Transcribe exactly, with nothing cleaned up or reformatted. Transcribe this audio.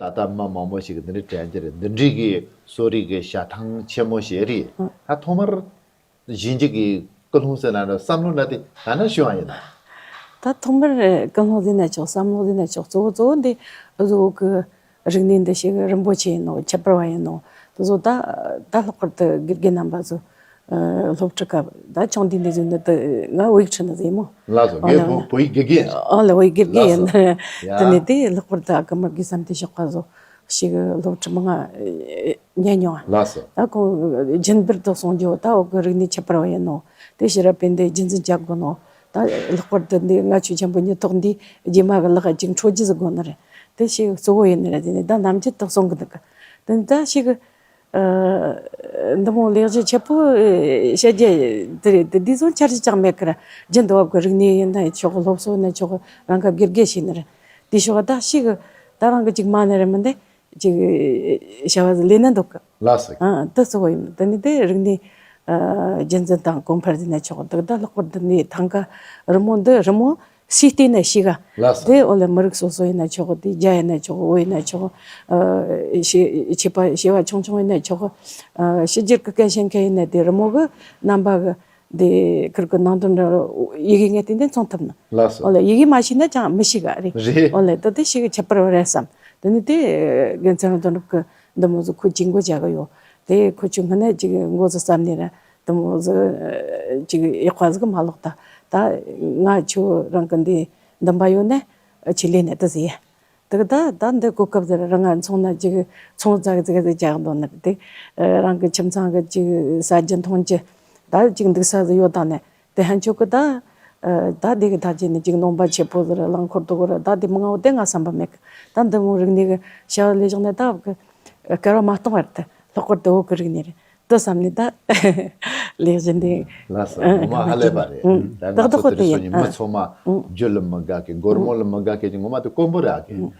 ད་ལྟ་མི་མང་པོ་ཞིག་གིས་འདི་འདྲའི་དྲན་གྱི་རེད། འདི་འདྲའི་གི་གསོ་རིག་གི་ཞལ་ཐང་ཆེན་མོ་ཞིག་རེད། ཨ། ད་ཐོག་མར་གཞིས་འཇགས་ཀྱི་ཀུན་སློང་ཟེར་ན་འདྲ། བསམ་བློ་འདྲ་དེ་ག་ནས་བྱུང་བ་ཡིན་ན། ད་ཐོག་མར་ཀུན་སློང་ཟེར་ན་ཆོག་བསམ་བློ་ཟེར་ན་ཆོག་གཙོ་བོ་གཙོ་བོ་འདི་བཟོ་གི་རིག་གནས་འདི་ཞིག་རིན་པོ་ཆེ་ཡིན་ནོ། ཁྱད་པར་བ་ཡིན་ནོ། དེ་ཚོ་ད་ད་ལྷག་པར་དུ་དགེ་རྒན་རྣམ་པ་ཚོ། ཨ། སློབ་ཕྲུག་སྐབས་ད་ཆུང་དུས་ནས་བཟུང་ནས་དེ་ང་བོད་ཡིག་ཁྲིད་ནི་ཟིག་མོ། ལགས་སོ། ཨོ་ངས་ལེ། བོད་བོད་ཡིག་དགེ་རྒན་ཡིན། ཨོ་ལེ། བོད་ཡིག་དགེ་རྒན་ཡིན། ལགས་སོ། ཡ། དེ་ནས་དེ་ལྷག་པར་དུ་ཨ་ཀརྨ་དགེ་བསམ་དེ་ཞོགས་པ་བཟོ་ཞིག་སློབ་ཁྲིད་མང་ང་ཉན་མྱོང་། ལགས་སོ། ད་ཁོང་རྒྱུན་པར་དུ་གསུང་རྒྱུ། ད་བོད་ཀྱི་རིག་གནས་ཁྱད་པར་བ་ཡིན་ནོ། དེ་ཕྱིར་དཔེ་འདི་རྒྱུན་འཛིན་བྱ་དགོས་ནོ། ད་ལྷག་པར་དུ་འདི་ལྔ་མཆོད་ཆེན་པོ་ཉི་ཐོག་འདི་རྗེས་མ་གི་ལག་ཅིག་འཕྲོད་རྒྱུ་ཟིག་དགོས་ནི་རེད། དེ་ཞིག་གཙོ་བོ་ཡིན་ནི་རེད། དེ་ནས་ད་ནམ་རྒྱུན་དུ་གསུང་གི་འདུག་གི། དེ་ནས་ད་ཞིག་ཨ། འདི་མོ་ལེགས་བཤད་ཆེ་པོ་བཤད་རྒྱུ་དེ་རེད། དེ་འདི་ཚོ་འཆར་གཞི་ཅང་མེད་ཀི་ར། རྒྱུན་དུ་བབ་གི་རིག་གནས་ཡིན་ན་ཆོག་རློབ་གསོ་ཡིན་ན་ཆོག་རང་ག་དགེ་རྒན་བྱས་ནི་རེད། དེ་ཤོག་ད་ཞིག་ད་རང་གི་ཅིག་མ་ནི་རེད་མི་འདི་ཅིག་བྱ་བ་ལས་ན་འདུག་གི། ལགས་སོ། ཨ། དེ་གཙོ་བོ་ཡིན། དེ་ནི་དེ་རིག་གནས་ཨ་རྒྱུན་འཛིན་དང་གོང་འཕེལ་ཟེར་ན་ཆོག་འདུག་ད་ལྷག་པར་དུ་ནི་ཐང་ག་རི་མོ་འདི་རི་མོ་སུས་བལྟས་ན་ཤེས་ག། ལགས་སོ། དེ་འོ་ལེ། མི་རིགས་སོ་སོ་ཡིན་ན་ཆོག་དེ་རྒྱ་ཡིན་ན་ཆོག་བོད་ཡིན་ན་ཆོག་ཨ། བྱེས་བྱེས་པ་བྱེས་པ་ཆུང་ཆུང་ཡིན་ན་ཆོག་ཨ། ཕྱི་རྒྱལ་གི་སྐད་ཤེས་མཁན་ཡིན་ན་དེ་རི་མོ་གི་རྣམ་པ་གི་དེ་ཁིར་གི་ནང་དོན་འདྲ་ཡི་གེ་ངས་བལྟས་ཏེ་མཚོན་ཐུབ་ནི། ལགས་སོ། འོ་ལེ། ཡི་གེ་མ་ཤེས་ན་ཅང་མི་ཤེས་ག་རེད། རེད། འོ་ལེ། དེ་དེ་ཞིག་ཁྱད་པར་བ་རེད་བསམ། དེ་ནི་དེ་དགེ་མཚན་རིན་ལྡན་གྲུབ་གི་འདི་མོ་ཟིག་ཁོ་ཅིག་མགོ་བྱ་གི་ཡོད། དེ་ཁོ་ཆུ་སྔ་ནས་ཅིག་མགོ་ཟིག་བསམ་ནས་ར། དེ་མོ་ཟིག་ཅིག་ཡག་པ་ཟིག་མ་ལོག་ད། ད་ང་ཁྱོད་རང་གི་འདི་འདུན་པ་ཡོད་ན་ཆི་ལས་ནས་དེ་ཟེར། དེ་གི་ད་ད་འདི་གོ་སྐབས་ཟིག་རང་ང་ཚོང་ན་ཅིག་ཚོང་ཟ་གི་ཟིག་ཟིག་རྒྱག་འདོད་ནི་རེད་དེ། རང་གི་ཁྱིམ་ཚང་གི་ཅིག་ཟ་རྒྱུ་འཐུང་རྒྱུ་ད་ཅིག་འདུག་ས་ཟིག་ཡོད་ད་ནས། དེ་ཧན་ཆོག་གི་ད། ཨ། ད་དེ་གི་ད་ཅི་ནི་ཅིག་ནོམ་པ་ཆེ་པོ་ཟེར་རླངས་འཁོར་དུ་གོ་ར་ད་དེ་མི་ང་བོ་དེ་ང་བསམ་པ་མེད་གི། ད་འདི་མོ་རིག་གནས་གི་བྱ་བ་ལས་བྱུང་ནས་ད་གི་སྐལ་བ་མ་གཏོང་བར་དུ་ལྷག་པར་དུ་བོད་གི་རིག་གནས་རེད་དུ་བསམ་ནས་ད་ལེགས་བཞིན་དེ། ལགས་སོ། ཨ། ངོ་མ་ཧ་ལས་པ་རེད། ཨང་། ད་ང་ཏག་ཏག་ཚོ་པོ་དེ་དེ་ཡིན། སོ་ཉི་མི་ཨང་། ཚོ་མ་ཨང་། རྒྱུ་ལ་མི་དགའ་གི་སྒོར་མོ་ལ་མི་དགའ་གི་ཅིག་ངོ་མ་དེ་དཀོན་པོ་རེད་ཨ་གི། ཨང་།